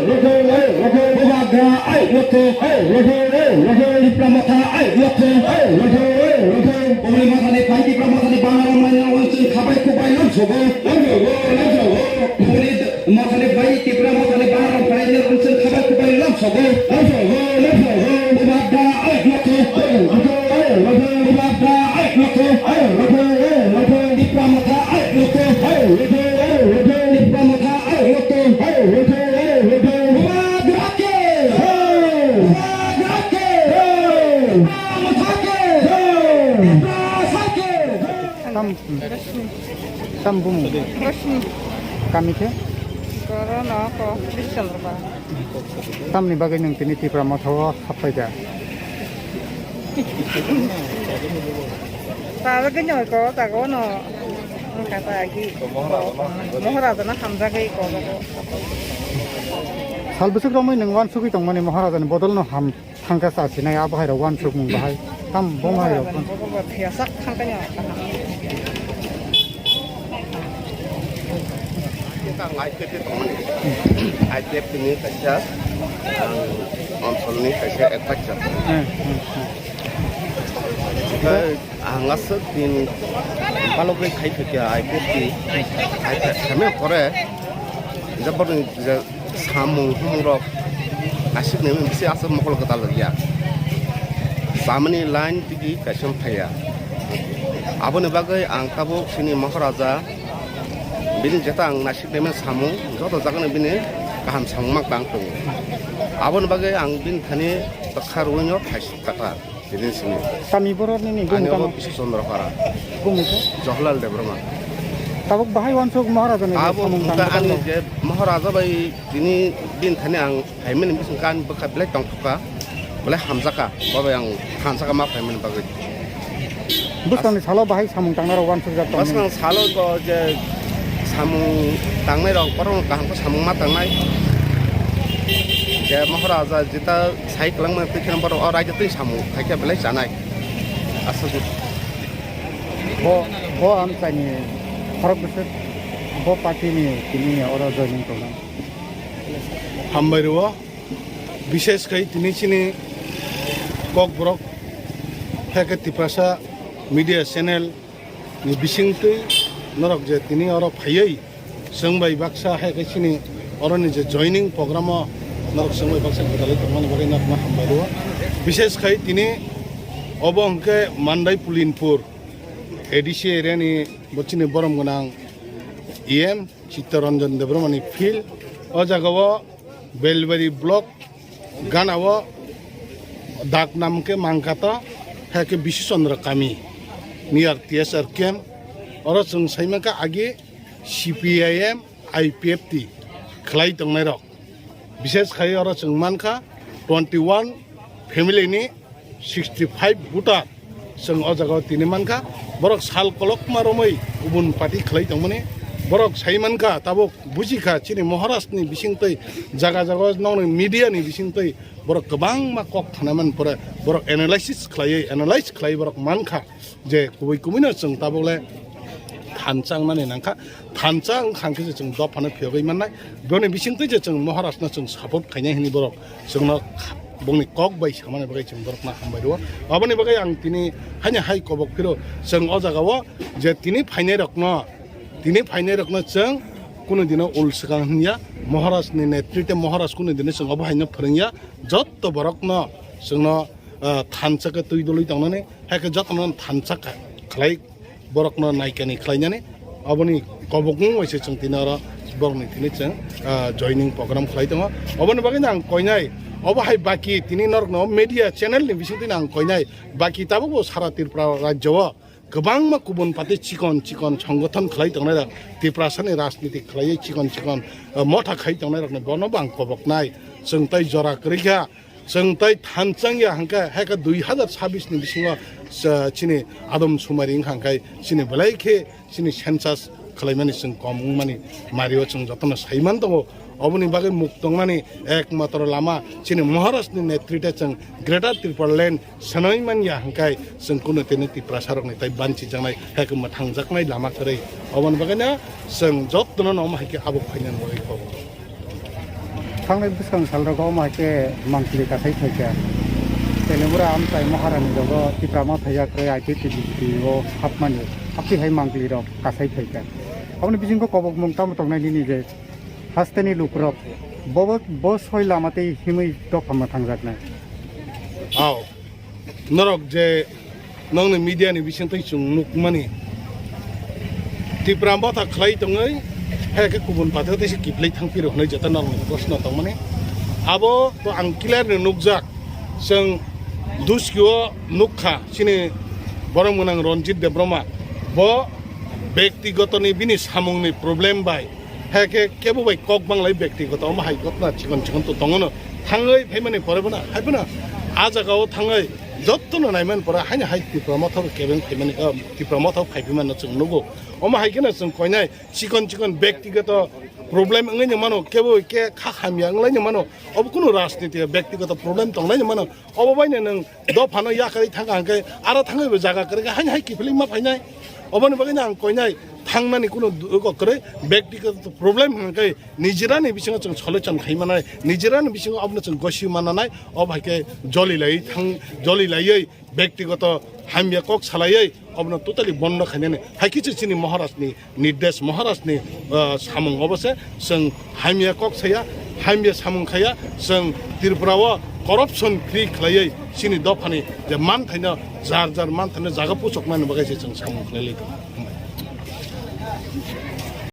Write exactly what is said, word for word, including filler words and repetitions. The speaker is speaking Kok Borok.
Bubagra ai lotho, Tipra Motha ai lotho, Bumli Mothani bai Tipra Mothani bana rok mai rok chwng khabai kubai lamsogo, lamsogo, lamsogo. Bumli Mothani bai Tipra Mothani bana rok mai rok chwng khabai kubai lamsogo, lamsogo, lamsogo. Bubagra ai lotho, Bubagra ai lotho, Tipra Motha ai lotho, Tipra Motha ai lotho, Bubagra ke, Bubagra ke, Tipra Motha ke, Tipra Motha ke. Tam, tam bumu. Rashmi. Kami khe? Goro no ko Bishalba. Tamni bagwi nwng tini Tipra Motha o happai da? Tabagwi no ko tago no. Wngkha ta agi. Moharaja no hamjagwi ko. Sal bwswk romwi nwng uansugwi tongmani Maharaja ni bodol no ham thangkha sa sinai, abo hai rok uansukmung bahai tam bom hai rok. Thwiyasak thangkha ni. Ang I P F ni tongmani. I P F ni kaisa, ang onsolni kaisa advisor. Hmm, hmm, hmm. Ang aswk din balokwi khai phikya I P F ni. I P F ni pore, jaboni je samung humung rok aswk ni bisi aswk mokol kwtal ya. Samani line tigi kaisa phaiya. Aboni bagwi ang tabuk sini Maharaja bini jeta ang nasik neme samung joto jagani bini kaham samung mak tang tongo. Aboni bagwi ang bini thani tokha rwino khaisuk kata. Tini sini. Kami borok nini ani gumung obo tamo? Bisi Chandra Para. Gumung khe? Jawaharlal Debbarma. Tabuk bahai uansuk Maharaja ni abo samung tang ani tang je Maharaja bai tini bini thani ang phaimani bising kan bwkha belai tongthokha. Belai hamjakha. Bo bai ang thansaka ma phaimani bagwi. Bwskangni salo bahai samung tangnarok uansukjak tong. Bwskang salo ko je samung tangnai rok borok kaham khe samung ma tangnai. Je Maharaja jeta sai kwlangma twi kheno borok o raida twi samung khaikhe belai chanai. Aswk. Bo, bo amchaini khorok bwswk bo party ni tini oro joining tongnai. Hambai rwo, bishes khai tini chini Kokborok, hai khe Tiprasa media channel ni bisingtwi norok je tini oro phaiwi chwng bai baksa hai khe chini oroni je joining program o norok chwng bai baksa gwdalwi tongmani bagwi norokno hambai rwo. Bishes khai tini obo hwnkhe Mandai Pulinpur A D C area ni bo chini borom gwnang E M Chittaranjan Debbarma ni field. O jaga o Belbari block gana o dak nam khe Mangkata, hai khe Bisu Chandra kami near T S R camp. Oro chwng sai mankha agi C P I M, I P F T khlai tongnai rok. Bishes khai oro chwng mankha twenty one family ni sixty five voter chwng o jaga o tini mankha. Borok sal kolokma romwi kubun party khlai tongmani. Borok sai mankha, tabuk bujikha chini Maharaj ni bisingtwi jaga jaga o nokni media ni bisingtwi borok kwbangma kok thanaimani pore borok analysis khlaiwi, analyse khlaiwi borok mankha je kubui kubui no chwng tabuk le thansa wngmani nangkha. Thansa wngkha hwnkhe se chwng dophano phiyogwi mannai. Boni bisingtwi je chwng Maharaj no chwng support khainai hwnwi borok chwngno bongni kok bai samani bagwi chwng borokno hambai rwo. Aboni bagwi ang tini haino hai kobok phiro chwng o jaga o je tini phainai rokno, tini phainai rokno chwng kunu dino ul swkang hwnya, Maharaj ni netritwe Maharaj kunu dino chwng obo haino phwrwngya, jotto borokno chwngno, ah, thansa khe twi dului tongnani, hai khe jotono thansa kha-, khlai borokno naikani khlainani, aboni kobokmung bai se chwng tini oro borokni tini chwng, ah, joining program khlai tongo. Oboni bagwi ang koinai, obo hai baki tini norokno media channel ni bisingtwi ang koinai, baki tabukbo sara Tripura rajyo o kwbangma kubun pati chikon chikon songgothon khlai tongnai rok, Tiprasani rajniti khlaiwi chikon chikon, ah, motha khai tongnai rokni bono bo ang koboknai. Chwng tai jora kwrwi kha. Chwng tai thansa wngya hwnkhe, hai khe dui hazar chabbish ni bisingo, cha-, chini adom sumari wngkha hwnkhe, chini belai khe chini census khlaimani chwng kom wngmani mario chwng jotono saiman tongo. Oboni bagwi muk tongmani ekmatro lama chini Maharaj ni netritwe chwng Greater Tipraland swnoi manya hwnkhe chwng kunu tini Tiprasa rokni tai banchijaknai, hai khe mwthangjaknai lama kwrwi. Oboni bagwino chwng jotono omo hai khe abo khainani bagwi kok. Thangnai bwskang salrogo omo hai khe mangpili kasai phaikha. Telengura amchai Maharani rogo Tipra Motha yakrwi I P T B T B o hapmani, haptwi hai mangpili rok kasai phaikha. Aboni bisingo kobokmung tamo tongnai nini je hasteni lukurok bo, bo soi lama tei himwi dopha mwthangjaknai. Ao. Norok je nongni media ni bising twi chwng nukmani, Tipra Motha khlai tongwi, hai khe kubun pathak tei se kiphilwi thangphiro hwnwi jeta norokni proshno tongmani. Abo to ang clear ni nukjak, chwng duskio nukha, chini borok mwnang Ranjit Debbarma, bo bektigoto ni bini samung ni problem bai, hai khe kebo bai kok banglai bektigoto omo hai gotna chikon chikon to tongo no. Thangwi phaimani pore bono, hai bono a jaga o thangwi jotto no naiman pore haino hai Tipra Motha bo kebeng phaimani, ah, Tipra Motha bo phaiphimano chwng nugo. Omo hai kheno chwng koinai chikon chikon bektigoto problem wngwi no mano, kebo ke kha hamya wnglaino mano. Obo kunu rajniti bektigoto problem tongnai no mano. Obo baino nwng dophano yakarwi thangkha hwnkhe aro thangwi bo jaga kwrwikha haino hai kiphilwi ma phainai. Oboni bagwino ang koinai thangnani kunu dugo kwrwi, bektigoto problem hwnkhe nijirani bisingo chwng solution khai manai, nijirani bisingo abono chwng gosi mananai, obo hai khe joli lai thang, joli laiwi bektigoto hamya kok salaiwi obono totally bondo khainani. Hai khe chini Maharajni nirdesh, Maharajni, ah, samung obo se chwng hamya kok saya, hamya samung khaya, chwng Tripura o corruption free khlaiwi chini dophani je manthaino jar jar manthaino jaga puchoknani bagwi se chwng samung khlai lai tongo.